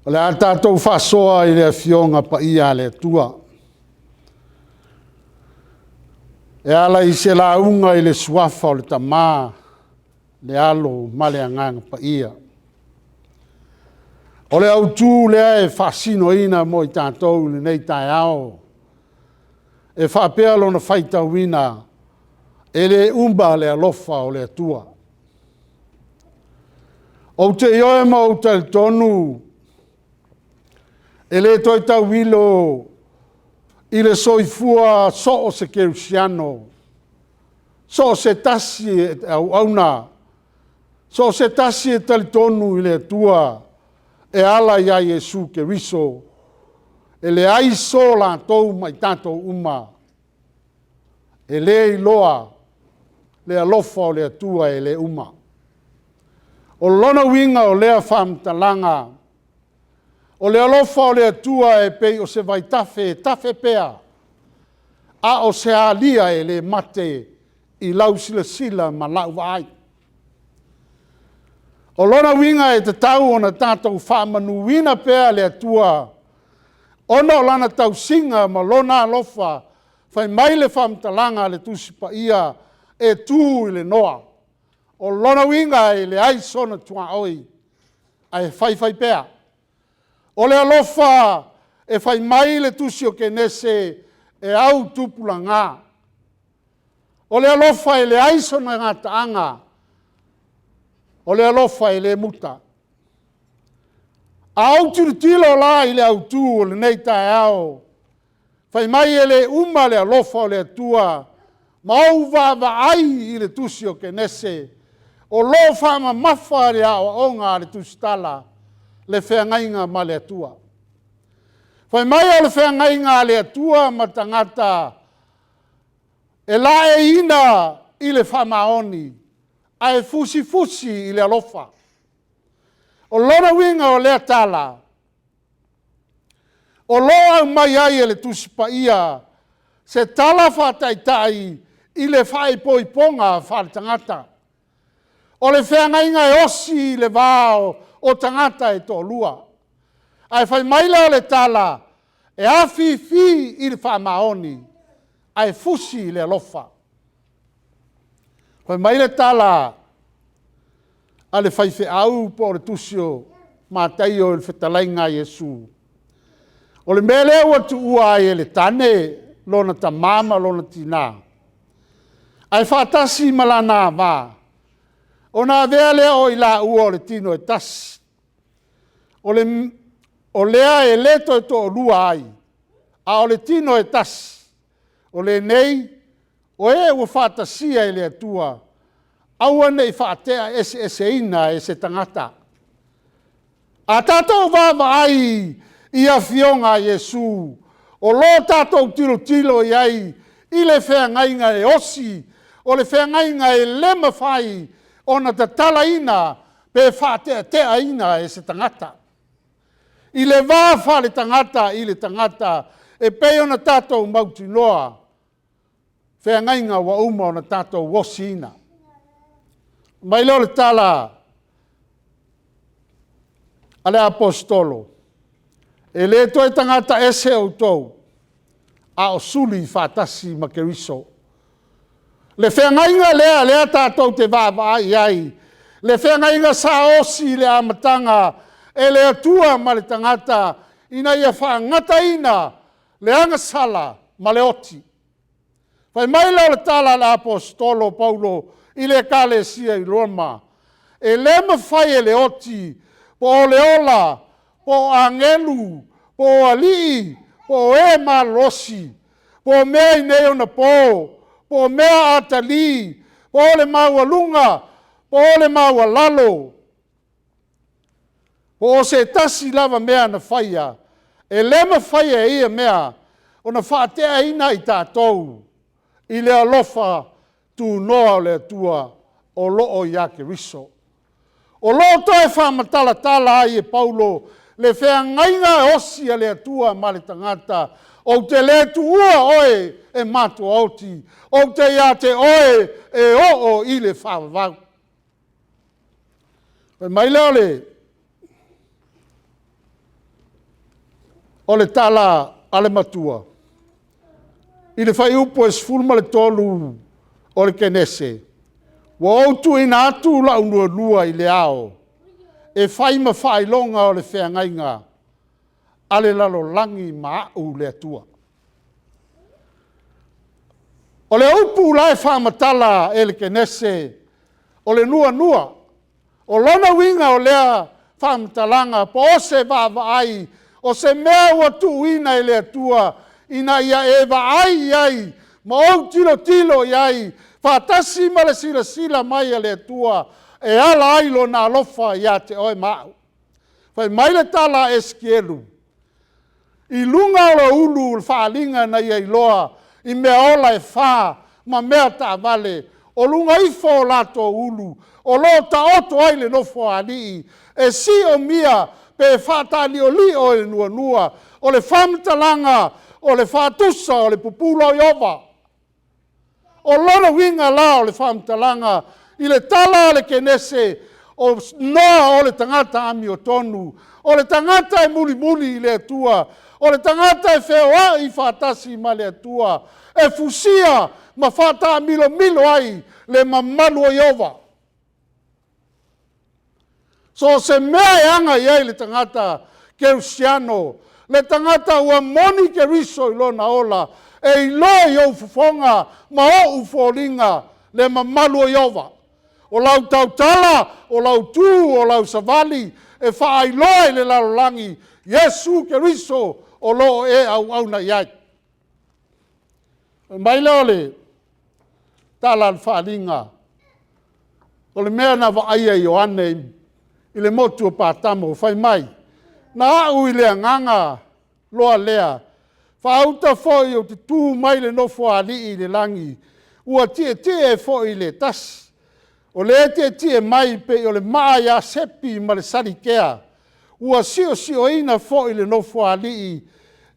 O le a tatou faasoa i le Afioga Paia a le Atua e ala i se lauga i le Suafa o le Tama, le Alo ma le Agaga Paia. O le autu lea e faasinoina mo i tatou i lenei taeao, e faapea lona faitauina, e le uma le alofa o le Atua. Ou te ioe ma ou talitonu, e le toe tauilo i le soifua so o se kerisiano, so o se tasi e auauna, so o se tasi e talitonu i le Atua e ala ia Iesu Keriso, e leai so latou ma i tatou uma e le iloa le alofa o le Atua e le uma. O lona uiga o lea faamatalaga, o le alofa o le Atua e pei o se vaitafe e tafe pea, a o se alia e le mate i lau silasila ma lau vaai. O lona uiga e tatau ona tatou faamanuina pea le Atua ona o Lana tausiga ma Lona alofa, fai mai le faamatalaga a le Tusi Paia, e tu i le noa. O lona uiga e leai sona tuaoi ae faifaipea. O le alofa e fai mai le tusi o Kenese, e autupulaga. O le alofa e leai sona gataaga. O le alofa e le muta. A ou tilotilo la i le autu o lenei taeao, fai mai e le uma le alofa o le Atua, ma ou vaavaai i le tusi o Kenese, o lo o faamamafa le aoaoga a le tusitala, le feagaiga ma le Atua. Fai mai o le feagaiga a le Atua ma tagata, e laeiina i le faamaoni ae fusifusi i le alofa. O lona uiga o lea tala, o lo o aumai ai e le Tusi Paia se tala faataitai i le faaipoipoga faale-tagata. O le feagaiga e osi i le va o tagata e toalua. Ae fai mai lea o le tala, e afifi i le faamaoni ae fusi i le alofa. Fai mai le tala a le faifeau po o le tusi o Mataio i le fetalaiga a Iesu, “O le mea lea ua tuua ai e le tane lona tama ma lona tina, ae faatasi ma lana ava, ona avea lea o i laua o le tino e tasi. O lea e le toe toalua ai, a o le tino e tasi. O lenei, o e ua faatasia e le Atua, aua ne i faateaeseeseina e se tagata.” A tatou vaavaai i Afioga a Iesu, o lo o tatou tilotilo i ai i le feagaiga e osi, o le feagaiga e le mafai ona tatalaina pe faateateaina e se tagata. I le va faale-tagata i le tagata e pei ona tatou mautinoa, feagaiga ua uma ona tatou osiina. Fai mai lea o le tala a le Aposetolo, e le toe tagata ese outou, a o suli faatasi ma Keriso. Le feagaiga lea lea tatou te vaavaai i ai, le feagaiga sa osi i le amataga e le Atua ma le tagata ina ia faagataina le agasala ma le oti. Fai mai lea o le tala a le Aposetolo o Paulo i le Ekalesia i Roma, e le mafai e le oti, po o le ola, po o agelu, po o alii, po o e malolosi, po o mea i nei ona po, po o mea atalii, po o le maualuga, po o le maualalo, po o se tasi lava mea na faia, e le mafai e ia mea ona faateaina i tatou i le alofa tunoa o le Atua o lo o ia Keriso. O lo o toe faamatalatala ai e Paulo le feagaiga e osi a le Atua ma le tagata. Ou te le tuua oe e matuaoti, ou te ia te oe e oo i le faavavau. Fai mai lea o le O le tala a le matua i le fuaiupu e 13 o le Kenese, “Ua ou tuuina atu lau nuanua i le ao e fai ma faailoga o le feagaiga a le lalolagi ma au le Atua.” O le upu la e faamatala e le Kenese o le nuanua. O lona uiga o lea faamatalaga po o se vaavaai, o se mea ua tuuina e le Atua ina ia e vaai i ai ma ou tilotilo i ai faatasi ma le silasila mai a le Atua e ala ai Lona alofa ia te oe ma au. Fai mai le tala a Esikielu, i luga o le ulu o le faaaliga na ia iloa i meaola e fa ma mea taavale, o luga ifo o latou ulu o lo o taoto ai le Nofoalii e siomia pe faataaliolio e le nuanua. O le faamatalaga o le faatusa o le pupula o Ieova. O lona uiga la o le faamatalaga i le tala a le Kenese, o Noa o le tagata amiotonu, o le tagata e mulimuli i le Atua, o le tagata e feoai faatasi ma le Atua, e fusia ma faataamilomilo ai le mamalu o Ieova. So o se mea e aga i ai le tagata kerisiano, le tagata ua moni Keriso i lona ola, e iloa i ou fofoga ma ou foliga le mamalu o Ieova. O lau tautala, o lau tu, o lau savali, e faailoa i le lalolagi, Iesu Keriso o lo o e auauna i ai. Fai mai lea o le tala a le faaaliga, o le mea na vaaia e Ioane i le motu o Patamo, fai mai, na au i le agaga loa lea, faauta foi ou te tu mai le Nofoalii i le lagi, ua tietie foi le tasi. O le tietie mai pei o le maa iasepi ma le salikea, ua siosioina foi le Nofoalii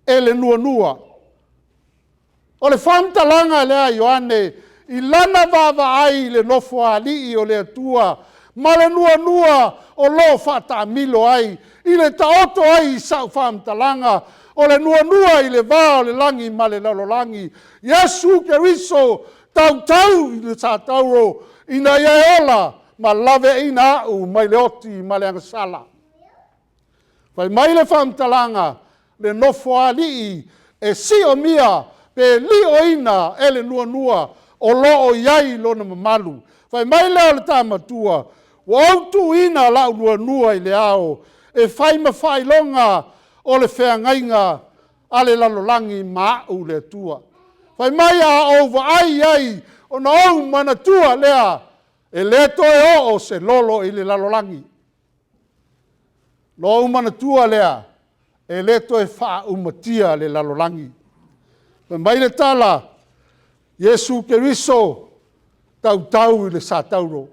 e le nuanua. O le faamatalaga lea a Ioane i lana vaavaai i le Nofoalii o le Atua ma le nuanua o lo o faataamilo ai i le taoto ai i sau faamatalaga, o le nuanua i le va o le lagi ma le lalolagi, Iesu Keriso tautau i le satauro ina ia e ola ma laveaiina au mai le oti ma le agasala. Fai mai le faamatalaga, le Nofoalii e siomia pe lioina e le nuanua o lo o i ai lona mamalu. Fai mai lea o le tama matua, ua ou tuuina lau nuanua i le ao e fai ma faailoga o le feagaiga a le lalolagi ma au le Atua. Fai mai a ou vaai i ai ona ou manatua lea, e le toe oo se lolo i le lalolagi. Ona ou manatua lea, e le toe faaumatia le lalolagi. Fai mai le tala, Iesu Keriso, tautau i le satauro.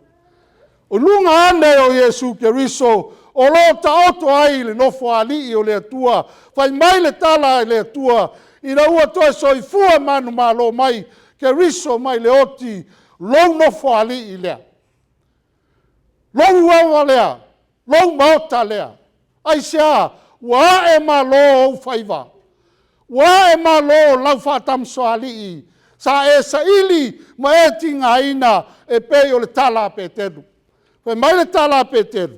O luga ane o Iesu Keriso o lo o taoto ai le Nofoalii o le Atua. Fai mai le tala a le Atua, ina ua toe soifua manumalo mai Keriso mai le oti, lou Nofoalii lea, lou awa lea, lou maota lea. Aisea? Ua ae malo ou faiva, ua ae malo lau faatamasoalii sa e saili ma e tigaina e pei o le tala a Peteru. Fai mai le tala a Peteru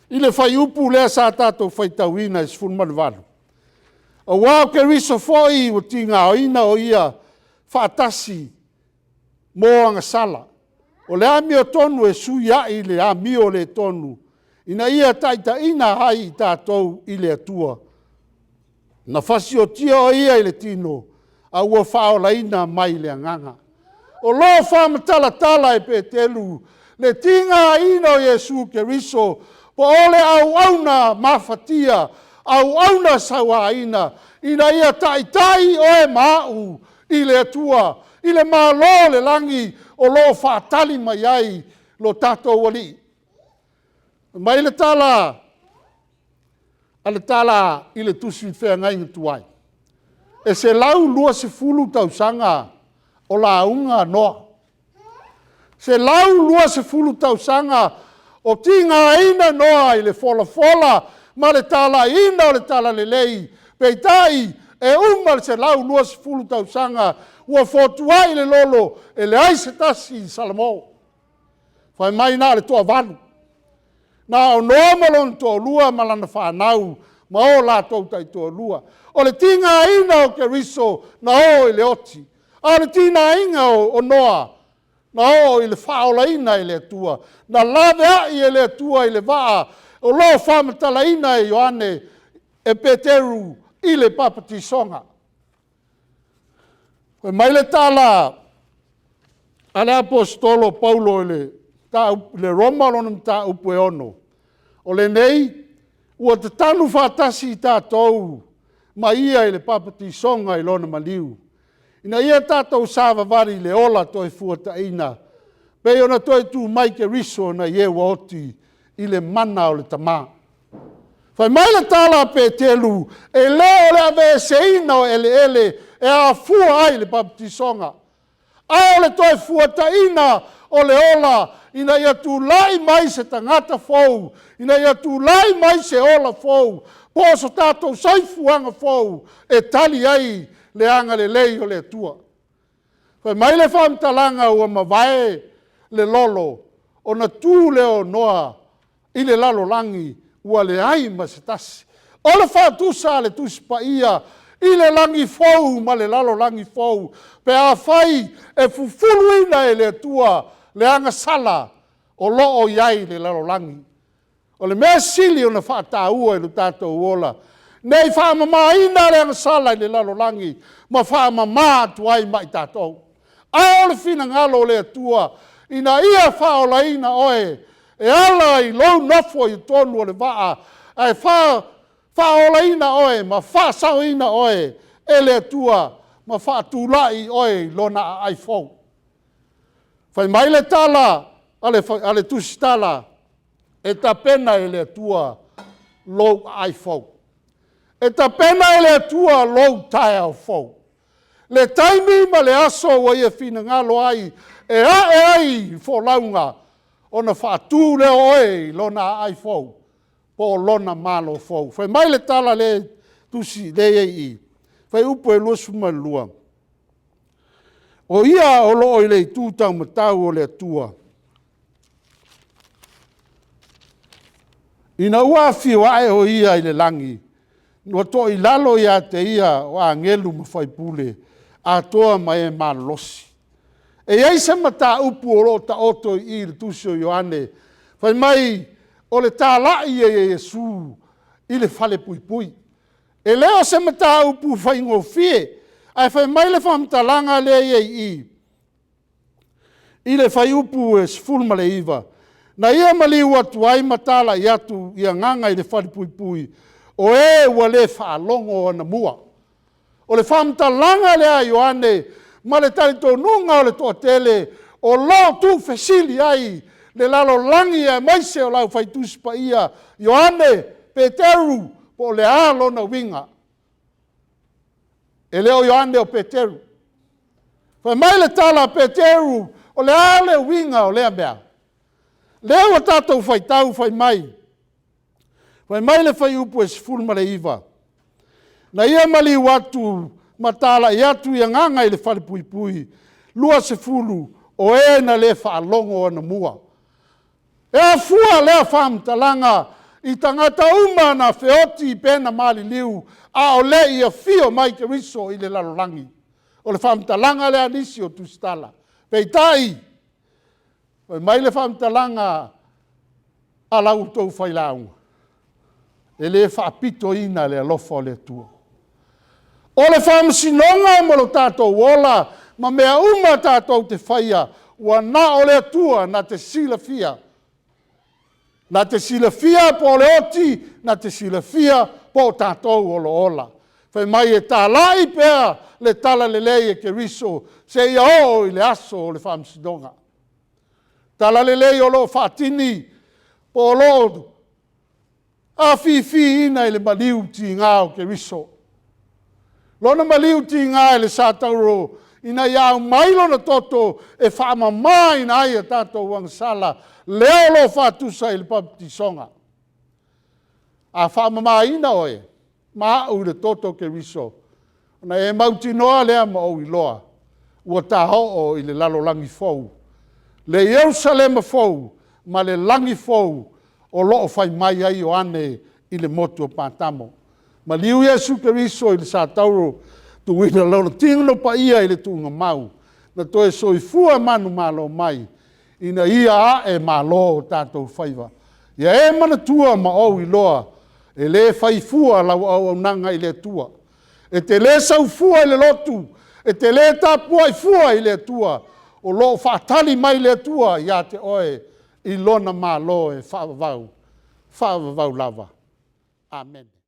i le fuaiupu lea sa tatou faitauina e 18, aua o Keriso foi ua tigaina o Ia faatasi mo agasala, o le amiotonu e sui ai le amio le tonu, ina ia taitaiina ai i tatou i le Atua. Na fasiotia o Ia i le tino, a ua faaolaina mai i le agaga. O lo o faamatalatala e Peteru le tigaina o Iesu Keriso, po o le auauna mafatia, auauna sauaina, ina ia taitai oe ma au i le Atua, i le Malo o le lagi o lo o faatali mai ai lo tatou Alii. Fai mai le tala a le tala i le tusi Feagaiga Tuai, e 120 tausaga o lauga Noa. 120 tausaga o tigaina Noa i le folafola. ma le talaiina o le Talalelei, peitai, e uma le 120 tausaga ua fotuai le lolo e leai se tasi i Salamo. Fai mai na o le toavalu, na o Noa ma lona toalua ma lana fanau ma o latou taitoalua. O le tigaina o Keriso na oo i le oti, a o le tigaina o Noa na oo i le faaolaina e le Atua, na laveai e le Atua i le vaa o lo o faamatalaina e Ioane e Peteru i le papatisoga. Fai mai le tala a le Aposetolo o Paulo i le Roma lona mataupu e 6, o lenei ua tatanu faatasi tatou ma ia i le papatisoga i lona maliu, ina ia tatou savavali i le ola toefuataina, pei ona toe tu mai Keriso nai e ua oti i le mana o le Tama. Fai mai le tala a Peteru, e le o le aveeseina o eleele e afua ai le papatisoga, a o le Toefuataiga o le ola ina ia tulai mai se tagata fou, ina ia tulai mai se ola fou, po o se tatou soifuaga fou e tali ai le agalelei o le Atua. Fai mai le faamatalaga ua mavae le lolo ona tu lea o Noa i le lalolagi ua leai ma se tasi. O le faatusa a le Tusi Paia i le lagi fou ma le lalolagi fou pe afai e fufuluina e le Atua le agasala o lo o i ai le lalolagi. O le mea sili ona faataua i lo tatou ola, ne i faamamaina le agasala i le lalolagi ma faamama atu ai ma i tatou. A o le finagalo o le Atua ina ia faaolaina oe e ala i lou nofo i totonu o le vaa, ae faaolaina oe ma faasaoina oe e le Atua ma faatulai oe i Lona aai fou. Fai mai le tala a le Tusitala, e tapena e le Atua lou aai fou. E tapena e le Atua lou taeao fou. Le taimi ma le aso ua Ia finagalo ai e ae ai folauga, ona faatu lea o oe i Lona aai fou po o Lona Malo fou. Fai mai le tala lea e tusi lea e i ai i i, fuaiupu e 22, o Ia o lo o i le itu taumatau o le Atua, ina ua afio ae o Ia i le lagi, ua toilalo ia te ia o agelu ma faipule, atoa ma e malolosi. E i ai se mataupu o lo o taoto i i i le tusi o Ioane, fai mai o le talai ai e Iesu i le falepuipui. E le o se mataupu faigofie, ae fai mai le faamatalaga lea e i ai i i, i le fuaiupu e 19, na ia maliu atu ai ma talai atu i agaga i le falepuipui, o e ua le faalogo anamua. O le faamatalaga lea a Ioane ma le talitonuga o le toatele o lo o tuufesili ai le lalolagi aemaise o le Aufai Tusi Paia, Ioane, Peteru, po o le a lona uiga. E le o Ioane o Peteru. Fai mai le tala a Peteru, o le a le uiga o lea mea? Lea ua tatou faitau fai mai, fai mai le fuaiupu e 19, na ia maliu atu ma talai atu i agaga i le falepuipui, 20 o e na le faalogo anamua. E afua lea faamatalaga i tagata uma na feoti pe na maliliu a o le i afio mai Keriso i le lalolagi. O le faamatalaga lea a nisi o tusitala. Peitai, fai mai le faamatalaga a la outou failauga, e le faapitoina le alofa o le Atua. O le faamasinoga ma lo tatou ola ma mea uma tatou te faia, ua na o le Atua na te silafia. Na te silafia po o le oti, na te silafia po o tatou o lo o ola. Fai mai e talai pea le talalelei e Keriso seia oo i le aso o le faamasinoga. Talalelei o lo o faatini po o lo o afifiina i le maliu tiga o Keriso. Lona maliu tiga i le satauro ina ia aumai lona toto e faamamaina ai a tatou agasala, lea o lo o faatusa i le papatisoga. A faamamaina oe ma au i le toto o Keriso, ona e mautinoa lea ma ou iloa, ua ta oo i le lalolagi fou, le Ierusalema fou ma le lagi fou o lo o fai mai ai Ioane i le motu o Patamo. Maliu Iesu Keriso i le satauro tuuina lona tino paia i le tuugamau na toe soifua manumalo mai ina ia ae malo o tatou faiva. Ia e manatua ma ou iloa, e le fai fua lau auaunaga i le Atua. E te le sau fua i le lotu, e te le tapuai fua i le Atua, o lo o faatali mai le Atua ia te oe i lona Malo e faavavau, faavavau lava. Amene.